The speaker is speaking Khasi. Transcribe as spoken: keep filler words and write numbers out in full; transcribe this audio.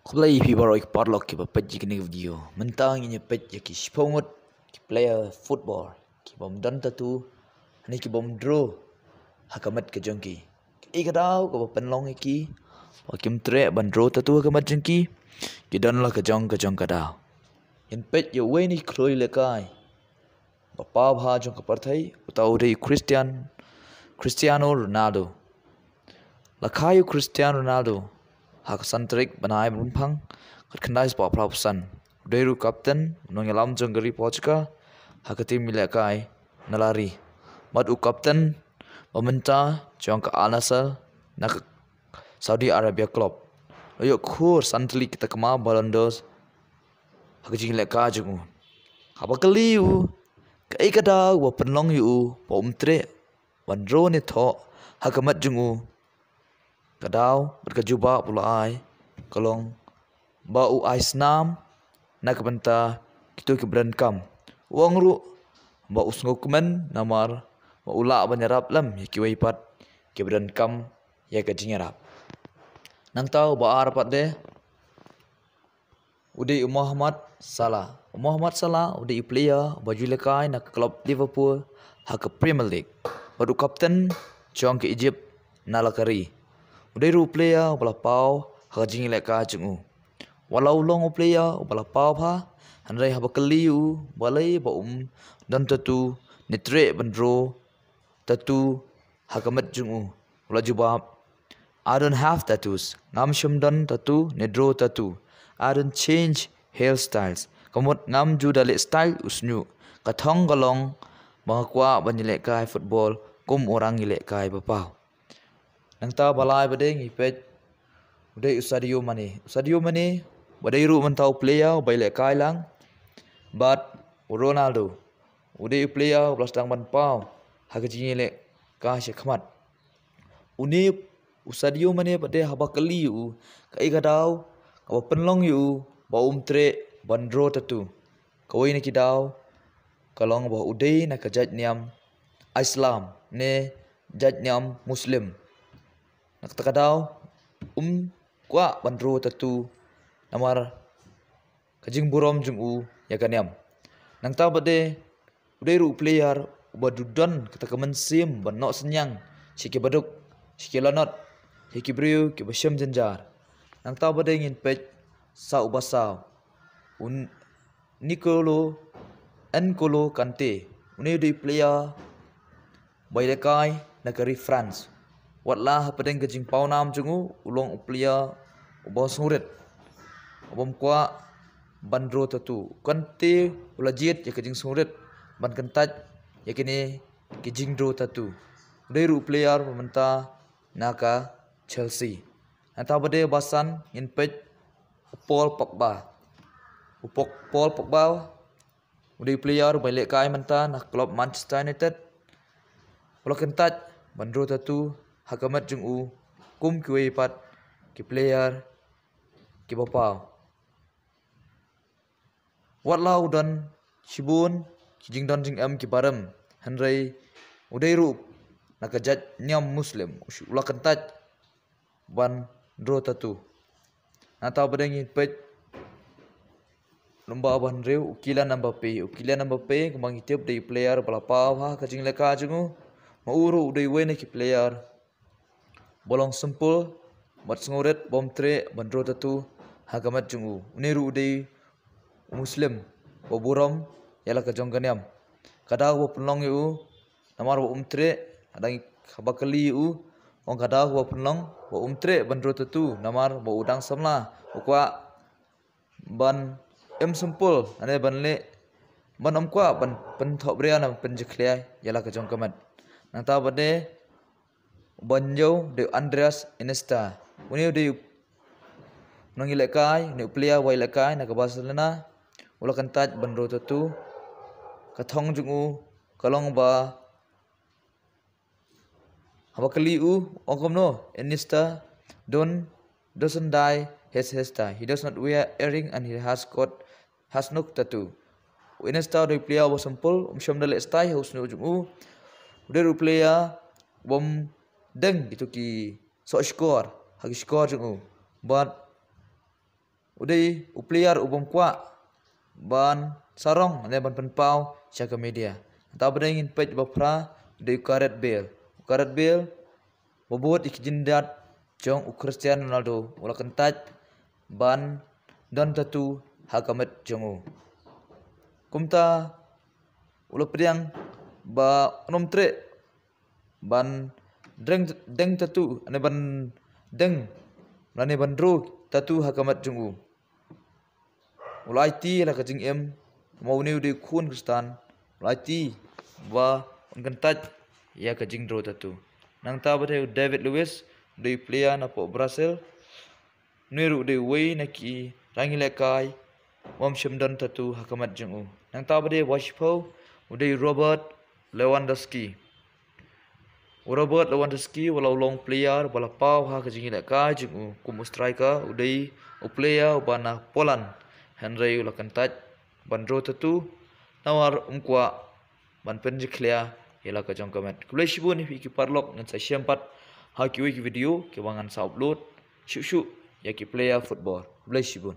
Khublei ïa phi baroh ki paralok kiba peit ïa kane ka video. Mynta ngin ïa peit ïa ki shiphew ngut ki player football ki bym don tattoo, ne ki bym draw ha ka met ka jong ki. Kaei ka daw kaba pynlong ïa ki ba kim treh ban draw tattoo ha ka met jong ki? Ki don la ka jong ka jong ka daw. Ngin peit ïa uwei na ki khlur ïalehkai ba paw bha jong ka pyrthei, uta u dei Christian, Cristiano Ronaldo. La kha ïa u Cristiano Ronaldo ha ka san tarik bnai ba mynphang, khatkhyndai spah phra phew san. U dei ruh u kapten, u nongïalam jong ka ri Portugal ha ka team ïalehkai na la ri, bad u kapten ba mynta jong ka Al Nassr na ka Saudi Arabia club. La ïoh khur san tylli ki takma Ballon d'Or ha ka jingïalehkai jong u. Haba kylli ïa u kaei ka daw ba pynlong ïa u ba um treh ban draw ne thoh ha ka met jong u, ka daw bad ka jubab ba u la ai ka long ba u ai snam na ka bynta kito kiba donkam. U ong ruh ba u sngewkmen namar ba u lah ban ïarap lem ïa kiwei pat kiba donkam ïa ka jingïarap. Nangta uba ar pat de u dei u Mohamed Salah. U Mohamed Salah u dei u player ba ju ïalehkai na ka club Liverpool ha ka Premier League, bad u kapten jong ka Egypt na la ka ri. U dei ruh u player ba la paw ha ka jingïalehkai jong u. Wat la u long u player uba la paw bha, hynrei haba kylli ïa u balei ba um don tattoo ne treh ban draw tattoo ha ka met jong u, u la jubab: "I don't have tattoos." Ngam shym don tattoo ne draw tattoo. "I don't change hairstyles." Ka mut ngam ju da leh style u shñiuh. Ka thong ka long ba nga kwah ban ïalehkai football kum u nongïalehkai ba paw. Nangta ba lai pat de ngi peit u dei u Sadio Mane. U Sadio Mane ba dei ruh mynta u player uba ïalehkai lang bad u Ronaldo. U dei u player uba la sdang ban paw ha ka jingïalehkai shakhmat. Une u Sadio Mane pat de haba kylli ïa u kaei ka daw kaba pynlong ïa u ba um treh ban draw tattoo, kawei na ki daw ka long ba u dei na ka jait niam Islam ne jait niam Muslim. Na kata ka daw um kwah ban draw tattoo namar ka jingburom jong u ïa ka niam. Nangta pat de u dei ruh u player uba ju don kata ka mynsiem ban noh synñiang sha ki baduk, sha ki lanot, sha ki briew kiba shem jynjar. Nangta pat de ngin peit sa uba saw, u Nicolo, N'Golo Kante. Une u dei u player ba ïalehkai na ka ri France. Wat la hapdeng ka jingpawnam jong u, u long u player uba sngewrit, u bym kwah ban draw tattoo. Kante u la jied ïa ka jingsngewrit ban kyntait ïa kine ki jingdraw tattoo. U dei ruh u player ba mynta na ka Chelsea. Nangta pat de ba san ngin peit u Paul Pogba. U Pog-, Paul Pogba u dei u player uba ïalehkai mynta na club Manchester United. U la kyntait ban draw tattoo ha ka met jong u kum kiwei pat ki player kiba paw. Wat la u don shibun ki jingdon jingem kiba rem, hynrei u dei ruh na ka jait niam Muslim, u la kyntait ban draw tattoo. Nangta pat de ngin peit lyngba ba hynriew, u Kylian Mbappe. U Kylian Mbappe kumba ngi tip u dei u player ba la paw ha ka jingïalehkai jong u. Ma u ruh u dei uwei na ki player ba long simple bad sngewrit, bym treh ban draw tattoo ha ka met jong u. Une ruh u dei u Muslim ba burom ïa la ka jong ka niam. Ka daw ba pynlong ïa u namar ba um treh, hadang haba kylli ïa u, ong ka daw ba pynlong ba um treh ban draw tattoo namar ba u dang samla, u kwah ban im simple, ane ban leh, ban ym kwah ban pynthohbria ne pynjakhlia ïa la ka jong ka met. Nangta pat de u ba hynñiew u dei u Andres Iniesta. Une u dei u nongïalehkai, une u player ba ïalehkai na ka Barcelona. U la kyntait ban draw tattoo. Ka thong jong u ka long ba haba kylli u, ong kumno, Iniesta don, doesn't dye his hairstyle. He does not wear earring and he has got, has no tattoo. U Iniesta u dei u player ba simple, um shym da leh style ha u shñiuh jong u. U dei ruh u player bym deng kito ki soh shkor ha ki shkor jong u. Bad u dei u player u bym kwah ban sarong ne ban pynpaw sha ka media. Nangta ba dei ngin peit ba phra u dei u Gareth Bale. U Gareth Bale ba bud ïa ki jingdon jong u Cristiano Ronaldo u la kyntait ban don tattoo ha ka met jong u. Kumta u la pdiang ba un ym treh ban deng, deng tattoo ne ban deng lane ban draw tattoo ha ka met jong u. U la aiti la ka jingim, ma une u dei u khun Khristan, u la aiti ba un kyntait ïa ka jingdraw tattoo. Nangta ba dei u David Luiz, u dei u player na pdeng Brazil, une ruh u dei uwei na ki rangi lehkai bym shym don tattoo ha ka met jong u. Nangta ba dei ba shiphew u dei u Robert Lewandowski. U Robert Lewandowski u la u long player ba la paw ha ka jingïalehkai jong u kum u striker, u dei u player uba na Poland. Hynrei u la kyntait ban draw tattoo namar um kwah ban pynjakhlia ïa la ka jong ka met. Khublei shibun ïa phi ki paralok, ngin sa ïashem pat ha kiwei ki video kiba ngan sa upload shuh shuh ïa ki player football. Khublei shibun.